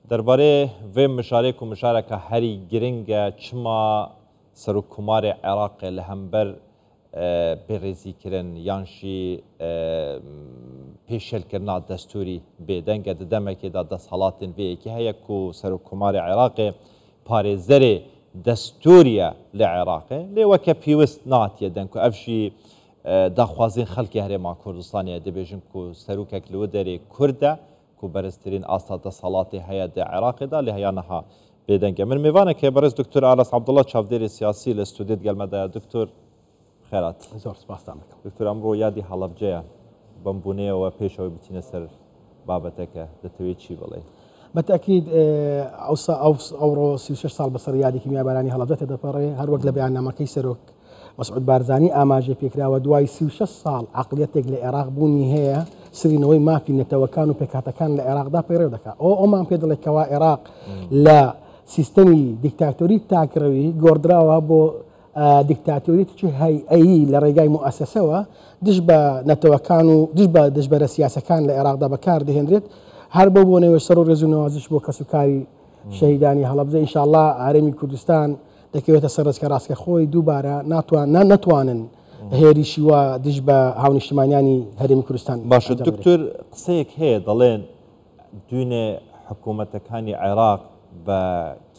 دەربارەێ ڤێ مژارێ کو مژارەکە هەری گرنگە چما سەرۆک کومارێ عێراقێ لە هەمبەر بێڕێزیکردن یانژی پێشێلکردنا دەستوری بێدەنگە د دەمەکێدا دەسهەڵاتێن ڤێ یەکێ هەیە کو سەرۆک کومارێ عێراقێ پارێزەرێ دەستوریە لە عێراقێ لێ وەکە پیوست ناتیە دەنگ کو ئەڤژی داخوازین خەلکێ هەرێما کوردستانێ دبێژن کو سەروکەک لو دەرێ کوردە کو بەرزترین ئاستا دەسهەڵاتێ هەیە دە عێراقێدا لێ هەیا نها بێدەنگە. من مێڤانەکێ بەڕێز دکتۆر ئاراس عەبدوڵا چاودێرێ سیاسی لە ستودیۆ دگەل مەدایە. دکتۆر خێرات. زۆر سپاستان دەکەم. دکتۆر ئەمڕۆ یادی هەڵەبجەیە، بەم بونەیەوە پێش ئەوەی بچینە سەر بابەتەکە دەتەوێت چی بڵێی؟ بە تەئکید ئەوسا ئەوڕۆ 36 ساڵ بەسەر یادی کیمیابارانی هەڵەبجە تێدەپەڕێ، هەروەک لە بەیاننامەکەی سەرۆک مەسعود بارزانی ئاماژەی پێکراوە، دوای 36 ساڵ عەقڵیەتێک لە عێراق بوونی هەیە سرینەوەی مافی نەتەوەکان و پێکهاتەکان لە عێراقدا پەیڕەو دەکات. ئەوە ئەومان پێ دەڵێت کەوا عێراق لە سیستەمی دیکتاتۆری تاکڕەوی گۆڕدراوە بۆ دیکتاتۆریەتێکی هەیئەیی لە ڕێگای موئەسەسەوە دژ بە نەتەوەکان و دژ بە دژبەرە سیاسەکان لە عێراقدا بەکار دەهێنرێت. هەر بەو بۆنەیەوە سەر و ڕێز و نەوازش بۆ کەسوکاری شەهیدانی هەڵەبجە. ئینشاڵڵا هەرێمی کوردستان دەکەوێتە سەر ڕێچکە ڕاستکە خۆی، دووبارە ناتوان نەتوانن هێریشی وا دژ بە هاونیشتمانیانی هەرێمی کوردستان باشە دکتۆر، قسەیەک هەیە دەڵێن دوێنێ حکوومەتەکانی عێراق بە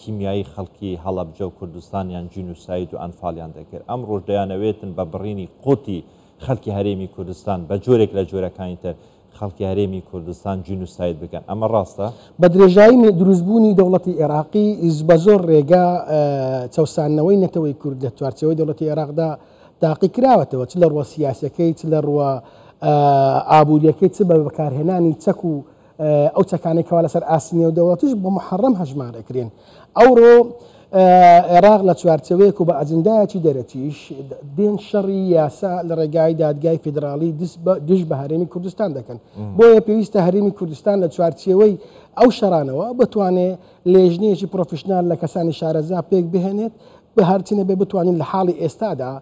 کیمیایی خەڵکی هەڵەبجە و کوردستانیان جینوساید و ئەنفالیان دەکرد، ئەمڕۆش دەیانەوێتن بە بڕینی قوتی خەڵکی هەرێمی کوردستان بە جۆرێک لە جۆرەکانی تر خەڵکی هەرێمی کوردستان جینوساید بکەن، ئەمە ڕاستە؟ بە درێژایی دروستبوونی دەوڵەتی عێراقی بە زۆر ڕێگا چەوساندنەوەی نەتەوەی کورد لە چوارچێوەی دەوڵەتی عێراقدا تاقی کراوەتەوە، چ لە ڕووە سیاسیەکەی، چ لە ڕووە ئابووریەکەی، چ بە بەکارهێنانی چەک و ئەو چەکانەی کەوا لەسەر ئاستی نێودەوڵەتیش بە محەڕەم هەژمار ئەکرێن. ئەوڕۆ عێراق لە چوارچێوەیەک و بە ئەجندایەکی دەرەکیش دێن شەڕی یاسا لە ڕێگای دادگای فیدراڵی دژ بە هەرێمی کوردستان دەکەن. بۆیە پێویستە هەرێمی کوردستان لە چوارچێوەی ئەو شەڕانەوە بتوانێ لێژنەیەکی پرۆفیشنال لە کەسانی شارەزا پێک بهێنێت، بە هەرچی نەبێ بتوانین لە حاڵی ئێستادا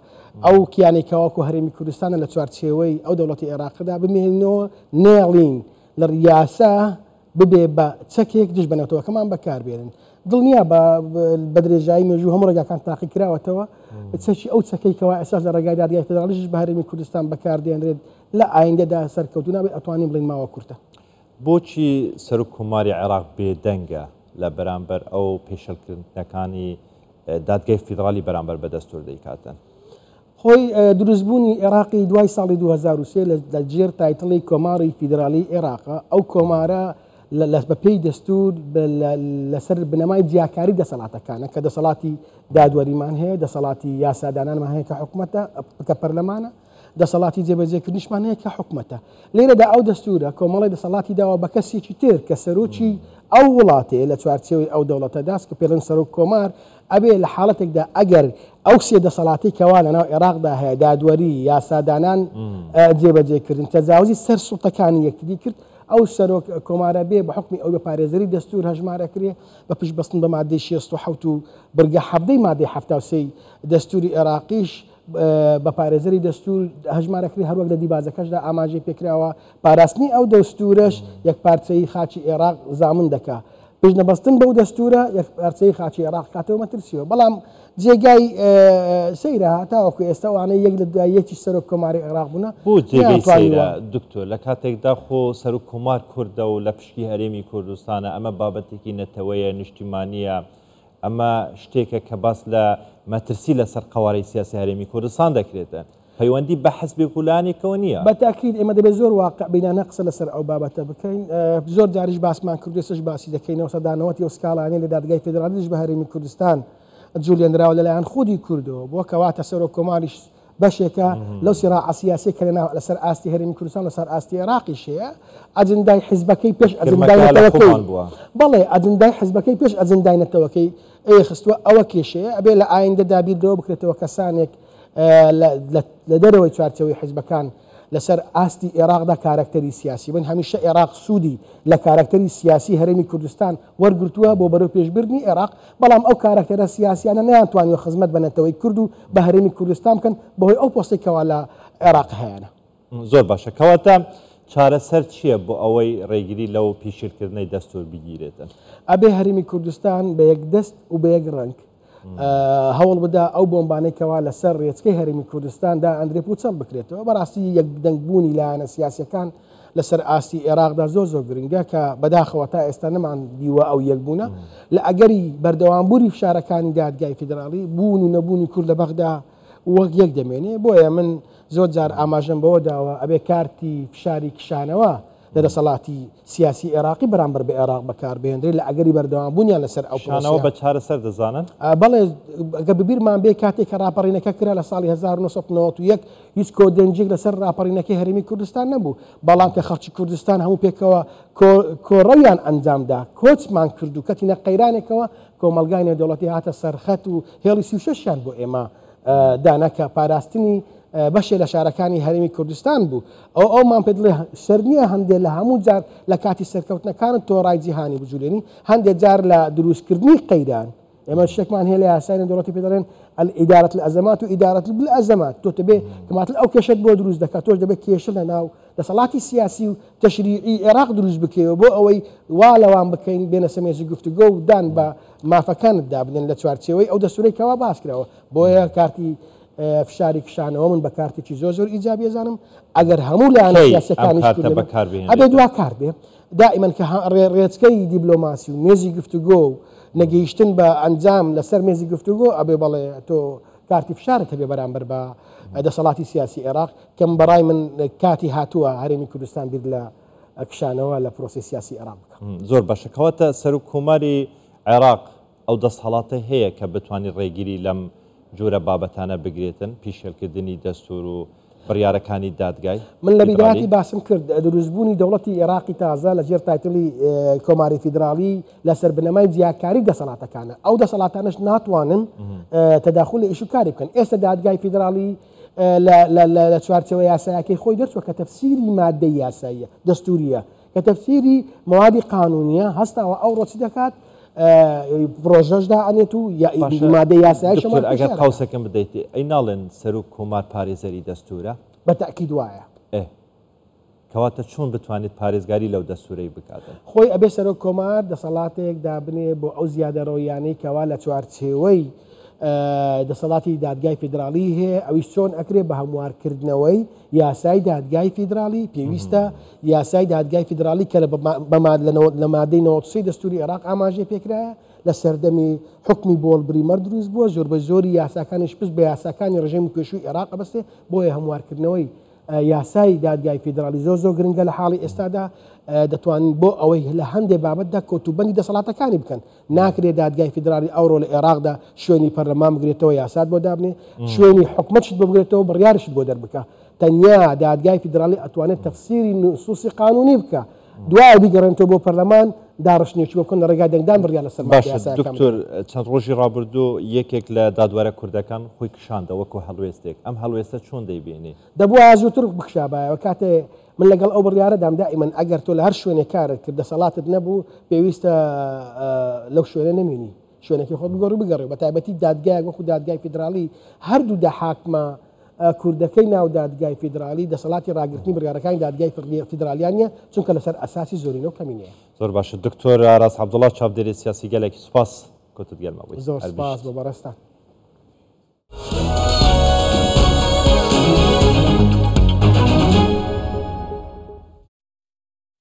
ئەو کیانەی کەواکو هەرێمی کوردستانە لە چوارچێوەی ئەو دەوڵەتی عێراقدا بمێنینەوە، نێڵین لە یاسا ببێ بە چەکێک دژ بە نەتەوەکەمان بەکاربێنن. دڵنیا بە بە درێژایی مێژوو هەموو ڕێگاکان تاقی کراوەتەوە، چەکی ئەو چەکەی کەوا ئێستاش لە ڕێگای دادگای فیدراڵیش بە هەرێمی کوردستان بەکاردێنرێت لە ئایندەدا سەرکەوتوو نابێت، ئەتوانین بڵێین ماوە کورتە. بۆچی سەرۆک کۆماری عێراق بێدەنگە لە بەرامبەر ئەو پێشێلکردنەکانی دادگای فیدراڵی بەرامبەر بە دەستوور دەیکاتن؟ خۆی دروستبوونی عێراقی دوای ساڵی 2003 لە ژێر title ی کۆماری فیدرالی عێراقە، ئەو کۆمارە بە پێی دەستور لەسەر بنەمای جیاکاری دەسەڵاتەکانە کە دەسەڵاتی دادوەریمان هەیە، دەسەڵاتی یاسادانانمان هەیە کە حکومەتە کە پەرلەمانە، دەسەڵاتی جێبەجێکردنیشمان هەیە کە حکومەتە. لێرەدا ئەو دەستورە کۆمەڵی دەسەڵاتی داوە بە کەسێکی تر کە سەرۆکی ئەو وڵاتەیە لە چوارچێوەی ئەو دەوڵەتەداس کە پێڵێن سەرۆک کۆمار، ئەبێ لە حاڵەتێکدا ئەگەر ئەو سێ دەسەڵاتەی کەوا لەناو عێراقدا هەیە، دادوەری، یاسادانان، جێبەجێکردن، تەجاوزی سەر سوڵتەکانی یەکتری کرد، ئەو سەرۆک کۆمارە بێ بە حوکمی ئەوی بە پارێزەری دەستور هەژمار ئەکرێ، بە پشت بەستن بە مادەی 67 و بڕگە 17 مادەی 73 دەستوری عێراقیش بە پارێزەری دەستور هەژمار ئەکرێ، هەروەک لە دیباجەکەشدا ئاماژەی پێکراوە، پاراستنی ئەو دەستورەش یەکپارچەیی خاکی عێراق زامن دەکا. پشت نەبەستن بەو دەستورە یەکپارچەیی خاکی عێراق کاتەوە مەترسیەوە. بەڵام جێگای سەیرە تاوەکو ئێستا ئەوانەی یەک لە دوای یەکی سەرۆک کۆماری عێراق بوونە بۆ جێگەی سەیرە دکتۆر لە کاتێکدا خۆ سەرۆک کۆمار کوردە و لە پشکی هەرێمی کوردستانە، ئەمە بابەتێکی نەتەوەیە، نیشتیمانییە، ئەمە شتێکە کە باس لە مەترسی لەسەر قەوارەی سیاسی هەرێمی کوردستان دەکرێتن، پەیوەندی بە حزبێک و لایەنێکەوە نییە. بە تاکید ئێمە دەبێت زۆر واقع بینانە قسە لەسەر ئەو بابەتە بکەین. زۆر جاریش باسمان کردو ئێستاش باسی دەکەینەوە، سەدا نەوەتی ئەو سکاڵانەی لە دادگای فیدراڵی دژ بە هەرێمی کوردستان جوڵێنراوە لەلایەن خودی کوردەوە بووە، کەواتە سەرۆک کۆماریش بەشێکە لەو سیراعە سیاسیە کە لەناو لەسەر ئاستی هەرێمی کوردستان لەسەر ئاستی عێراقیش هەیە. ئەجندای حیزبەکەی پێش ئەجندای نەتەوەکەی بەڵێ ئەجندای حیزبەکەی پێش ئەجندای نەتەوەکەی خستووە، ئەوە کێشەیە. ئەبێ لە ئایندەدا بیر لەوە بکرێتەوە کەسانێک لە دەرەوەی چوارچێوەی حیزبەکان لەسەر ئاستی عێراقدا کارەکتەری سیاسی بن. هەمیشە عێراق سوودی لە کارەکتەری سیاسی هەرێمی کوردستان وەرگرتووە بۆ بەرەو پێشبردنی عێراق، بەڵام ئەو کارەکتەرە سیاسیانە نەیانتوانیوە خزمەت بە نەتەوەی کورد و بە هەرێمی کوردستان بکەن بەهۆی ئەو پۆستەی کەوا لە عێراق هەیانە. زۆر باشە، کەواتە چارەسەر چییە بۆ ئەوەی ڕێگری لەو پیشیلکردنەی دەستوور بگیرێتن؟ ئەبێ هەرێمی کوردستان بە یەک دەست و بە یەک ڕەنگ هەوڵ بدا ئەو بۆمبانەی کەوا لەسەر ڕێچکەی هەرێمی کوردستان دائەندرێ پوچەڵ بکرێتەوە. بەڕاستی یەکدەنگبوونی لایەنە سیاسیەکان لەسەر ئاستی ئێراقدا زۆر زۆر گرنگە کە بەداخەوە تا ئێستا نەمان دیوە ئەو یەکبوونە. لە ئەگەری بەردەوامبوونی فشارەکانی دادگای فیدراڵی، بوون و نەبوونی کورد لە بەغدا وەک یەک دەمێنێ. بۆیە من زۆر جار ئاماژەم بەوە داوە ئەبێ کارتی فشاری کشانەوە لە دەسەڵاتی سیاسی عێراقی بەرامبەر بە عێراق بەکاربهێنرێت لە ئەگەری بەردەوامبوونیان لەسەر ئەو کشانەوە بە چارەسەر دەزانن؟ بەڵێ، گەر ببیرمان بێ کاتێک کە ڕاپەڕینەکە کرا لە ساڵی 1991 هیچ کۆدەنگیەک لەسەر ڕاپەڕینەکەی هەرێمی کوردستان نەبوو، بەڵام کە خەڵکی کوردستان هەموو پێکەوە کۆڕەویان ئەنجامدا، کۆچمان کرد و کەتینە قەیرانێکەوە، کۆمەڵگای نێودەوڵەتی هاتە سەرخەت و هێڵی 36یان بۆ ئێمە دانا کە پاراستنی بەشێ لە شارەکانی هەرێمی کوردستان بوو. ئەو ئەومان پێ دڵێ سەر نییە هەندێ لە هەموو جار لە کاتی سەرکەوتنەکانت تۆ ڕای جیهانی بجولێنی، هەندێ جار لە دروستکردنی قەیران. ئێمە شتێکمان هەیە لە یاسای نێودەوڵەتی پێ دەڵێن الإدارة الأزمات و إدارة بالأزمات. تۆ دەبێ کەماتل ئەو کێشەت بۆ دروست دەکات، تۆش دەبێت کێشە لە ناو دەسەڵاتی سیاسی و تەشریعی عێراق دروست بکەیەوە بۆ ئەوەی وا لەوان بکەین بێنە سەر مێزی گفتوگۆ و دان بە مافەکانت دابنێن لە چوارچێوەی ئەو دەستورەی کەوا باس کراوە. بۆیە کارتی فشاری کشانەوە من بە کارتێکی زۆر زۆر ئیجابی ئەزانم. ئەگەر هەموو لایەنە کەی ئەم سیاسیەکانیش کارتە کوردن بەکار ئەبێ بهێنرێتن؟ دوا کارت بێ. دائیمەن کە ڕێچکەی دیبلۆماسی و مێزی گفتوگۆ و نەگەیشتن بە ئەنجام لەسەر مێزی گفتوگۆ ئەبێ بەڵێ تۆ کارتی فشارت هەبێ بەرامبەر بە دەسەڵاتی سیاسی عێراق، کەم بەڕای من کاتی هاتووە هەرێمی کوردستان بیر لە کشانەوە لە پرۆسەی سیاسی عێراق بکا. زۆر باشە، کەواتە سەرۆک کۆماری عێراق ئەو دەستهەڵاتەی هەیە کە بتوانێت ڕێگری لەم جورە بابەتانە بگرێتن، پیشێلکردنی دەستور و بڕیارەکانی دادگای من لە فیدراڵی؟ بیدایەتی باسم کرد دروستبوونی دەوڵەتی ئێراقی تازە لە ژێر title ی کۆماری فیدراڵی لەسەر بنەمای جیاکاری دەسەڵاتەکانە، ئەو دەسەڵاتانەش ناتوانن تەداخولی ئیش و کاری بکەن. ئێستا دادگای فیدراڵی لە چوارچێوە یاسایەکەی خۆی دەرچووە کە تەفسیری مادەی یاساییە دەستوریە، کە تەفسیری موادی قانونیە، هەستاوە ئەو ڕۆچی دەکات پرۆژەشدا ئەنێت و مادەی یاسایی دکتۆر ئەگەر قوسەکەم بدەیت، ئەی ناڵێن سەرۆک کۆمار پارێزەری دەستورە؟ بە تەئکید وایە. کەواتە چۆن بتوانێت پارێزگاری لەو دەستورەی بکاتن؟ خۆی ئەبێ سەرۆک کۆمار دەسەڵاتێک دابنێ بۆ ئەو زیادەڕۆییانەی کەوا لە چوارچێوەی دەسەڵاتی دادگای فیدراڵی هەیە، ئەویش چۆن ئەکرێ؟ بە هەموارکردنەوەی یاسای دادگای فیدراڵی. پێویستە یاسای دادگای فیدراڵی کە لە مادەی 93 دەستوری عێراق ئاماژەی پێکرایە، لە سەردەمی حوکمی بۆڵ بریمەر دروست بووە، زۆربەی زۆری یاساکانیش پشت بە یاساکانی ڕژێمی پێشووی عێراق ئەبەستێ، بۆیە هەموارکردنەوەی یاسای دادگای فیدراڵی زۆر زۆر گرنگە لە حاڵی ئێستادا. دەتوانن بۆ ئەوەی لە هەندێک بابەتدا کۆتوبەندی دەسەڵاتەکانی بکەن. ناکرێت دادگای فیدراڵی ئەوڕۆ لە عێراقدا شوێنی پەرلەمان بگرێتەوە یاسات بۆ دابنێ، شوێنی حکومەتشت بۆ بگرێتەوە بڕیارشت بۆ دەربکە. تەنیا دادگای فیدراڵی ئەتوانێت تەفسیری نصوصی قانونی بکە، دوای بیگەڕێنێتەوە بۆ پەرلەمان داڕشتنێکی بۆ بکەن لە ڕێگای دەنگدان بڕیار لەسەر مادە باشە یاسایەکان دکتۆر، بدەن. چەند ڕۆژی ڕابردوو یەکێک لە دادوەرە کوردەکان خۆی کشاندە وەکو هەڵوێستێک، ئەم هەڵوێستە چۆن دەیبینی؟ دەبوایە زووتر بکشابایەوە. کاتێ من لەگەڵ ئەو بڕیارەدام دائیمەن ئەگەر تۆ لە هەر شوێنێک کارت کرد دەسەڵاتت نەبوو پێویستە لەو شوێنە نەمێنی، شوێنەکەی خۆت بگۆڕی بگەڕێ. بە تایبەتی دادگایەک وەکو دادگای فیدراڵی هەردوو دە حاکمە کوردەکەی ناو دادگای فیدراڵی دەسەڵاتی ڕاگرتنی بڕیارەکانی دادگای فیدراڵیان نییە، چونکە لەسەر ئەساسی زۆرینە و کەمینەیە. زۆر باشە دکتۆر ئاراس عەبدوڵا چاودێری سیاسی گەلێکی سوپاس کۆتت گەرمە بووی. زۆر سوپاس بۆ بەڕێزتان.